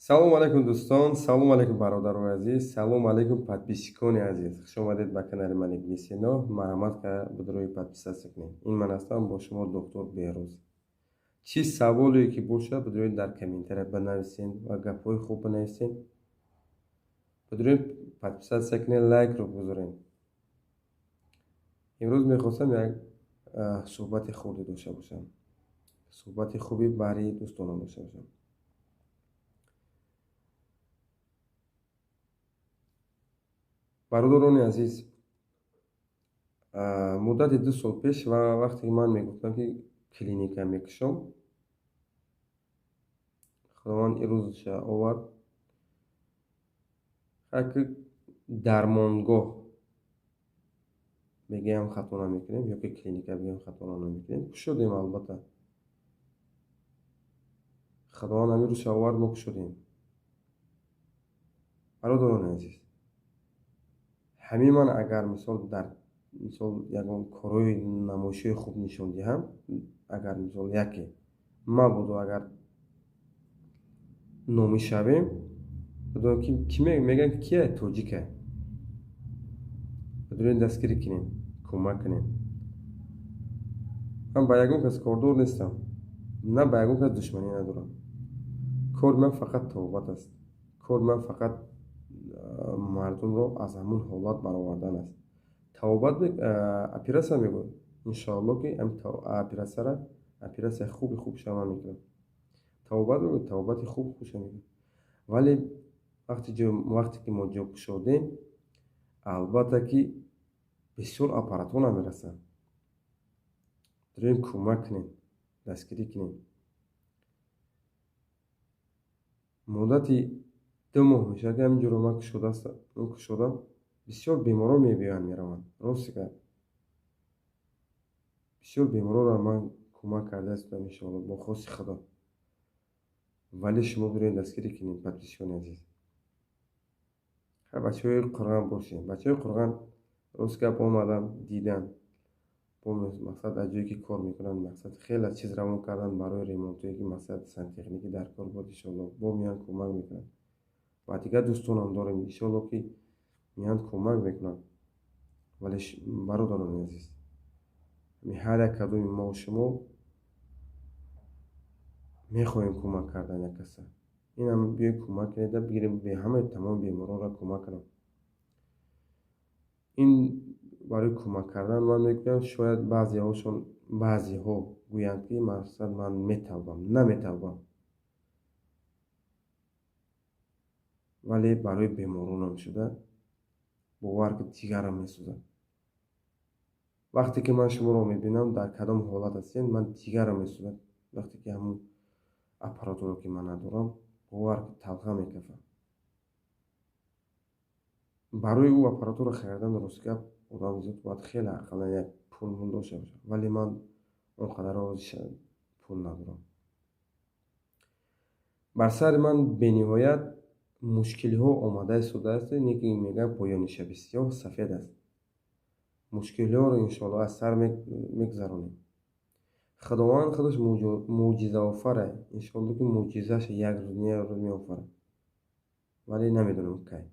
Салому алайкум, дӯстон, салому алайкум, бародарони азиз, салому алайкум, подписчикони азиз. Хуш омадед ба канали ман Ибни Сино. Марҳамат, бидрои подписаться кунед. Ин ман ҳастам бо шумо, доктор Беҳрӯз. Чӣ саволе ки бошад, бидроед дар комментария бинависед ва гапҳои хуб бинависед. Бидроед подписаться кунед, лайкро бигузоред. Имрӯз мехостам як суҳбати хурде дошта бошам, суҳбати хуби баҳри дӯстонам дошта бошам. Бародарони азиз, муддати 2 сол пеш ва вақте ки ман мегуфтам, ки клиника мекушом, Худованд ин рӯзша овард. Ки дармонгоҳ бигӯям, хато намекунем, ё ки клиника бигӯям, хато намекунем. Кушодем, албатта. Худованд ҳамин рӯзша овард, мо кушодем. Бародарони азиз, ҳамин ман агар мисол дар мисол ягон корҳои намоишҳои хуб нишон диҳам, агар мисол яке мабодо агар номӣ шавем, бидонем, ки ки мегӯянд, кия тоҷика. Бидонем, дастгирӣ кунем, кӯмак кунем. Ман ба ягон кас кордор нестам, на ба ягон кас душманӣ надорам. Кори ман фақат тавбат аст, кори ман фақат мардумро аз ҳамун ҳолат баровардан аст. Тавбат, оператсия мегӯяд, иншоалло, ки оператсияра оператсияи хуби хуб шава мекунам. Тавбат мегӯяд, тавбати хуб хуша мекунам. Вале вақте ки мо ҷо кушодем, албатта, ки бисёр аппаратҳо намерасанд. Дорем, кӯмак кунем, дастгирӣ кунем. Муддати 2 моҳ мешавад, ки ҳамин ҷоро ман кушодам. Бисёр беморон мебиёянд, мераванд. Рости гап, бисёр беморонро ман кӯмак карда истодам, иншоалло, бо хости Худо. Вале шумо доред дастгирӣ кунед, подписчикони азиз. Бачаҳои Қурған бошед. Бачаҳои Қурған, рост гап, омаданд, диданд, бо мақсад аз ҷое ки кор мекунанд, мақсад хеле чиз равон карданд барои ремонтое, ки мақсад сантехникӣ дар кор буд. Иншоалло, бо меянд, кӯмак мекунанд. Ва дигар дӯстонам дорем, иншоалло, ки меянд, кӯмак мекунанд. Вале, бародарони азиз, ҳар як кадоми мо шумо мехоҳем кӯмак кардан як каса. Инам биёед, кӯмак кунед, бигирем, ҳамаи тамоми беморонро кӯмак кунам. Ин барои кӯмак кардан ман мегӯям, шояд баъзеҳошон, баъзеҳо гӯянд, ки мақсад ман металбам. Наметалбам, вале барои беморонам шуда, бовар ки ҷигарам месӯзад. Вақте ки ман шуморо мебинам, дар кадом ҳолат ҳастед, ман ҷигарам месӯзад. Вақте ки ҳамун аппаратуро ки ман надорам, бовар ки талха мекафам. Барои ӯ аппаратура харидан, рост гап, одам зиёд бояд хеле ақаллан як пул дошта бошад, вале ман он қадарро пул надорам. Бар сари ман бениҳоят мушкилиҳо омада истодааст, не ки мегӯям, поёни шаби сиёҳ сафед аст. Мушкилиҳоро, иншоалло, аз сар мегузаронем. Худованд худаш мӯъҷизаофара, иншоалло, ки мӯъҷизаша як рӯз не, як рӯз меофарад, вале намедонам кай.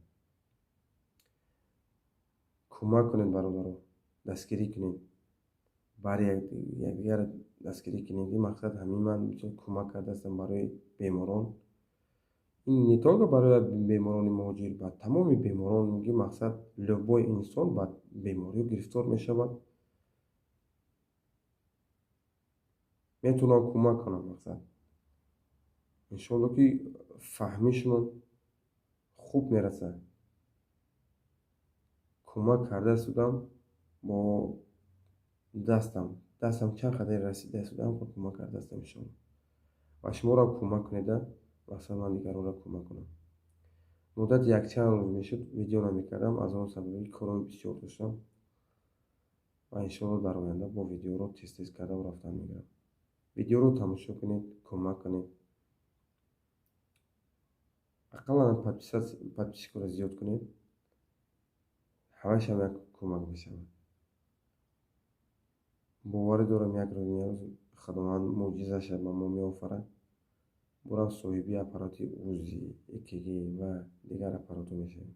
Кӯмак кунед, бародаро, дастгирӣ кунед, бари якдигарро дастгирӣ кунед, ки мақсад ҳамин ман кӯмак кардаастам барои беморон. Ин не только барои беморони муҳоҷир, ба тамоми беморон, ки мақсад любой инсон ба бемориҳо гирифтор мешавад, метавонам кӯмак кунам. Мақсад, иншоалло, ки фаҳмишмон хуб мерасад. Кӯмак карда истодам бо дастам чанд қадаре расида истодам, кӯмак карда истам, иншоалло. Ва шуморо кӯмак кунеда, мақсад ман дигаронро кӯмак кунам. Муддати якчанд рӯз мешуд, видео намекардам, аз он сабабе ки корҳои бисёр доштам. Ва иншоалло, дар оянда бо видеоро тез тез карда рафтан мегирам. Видеоро тамошо кунед, кӯмак кунед, ақаллан подписчикоро зиёд кунед, ҳамашам як кӯмак мешавад. Боварӣ дорам, як рӯз не рӯз Худованд мӯъҷизаша ба мо меофарад. Бурам, соҳиби аппарати УЗИ, ЭКГ ва дигар аппаратҳо мешавем.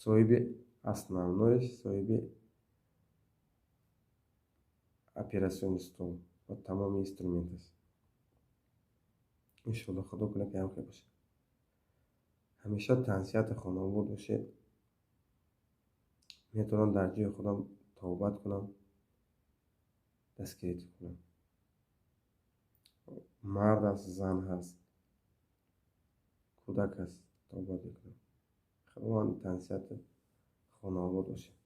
Соҳиби основной, соҳиби операционный стол ва тамоми инструмент аст. Иншоалло, Худо кунад, ки ҳамхел бошад. Ҳамеша тансиҳату хонаобод бошед. Метавонам дар ҷои худам табобат кунам, дастгирӣ кунам. Мард аст, зан ҳаст, кӯдак аст, табобат мекунам. Худованд тансиҳату хонаобод бошед.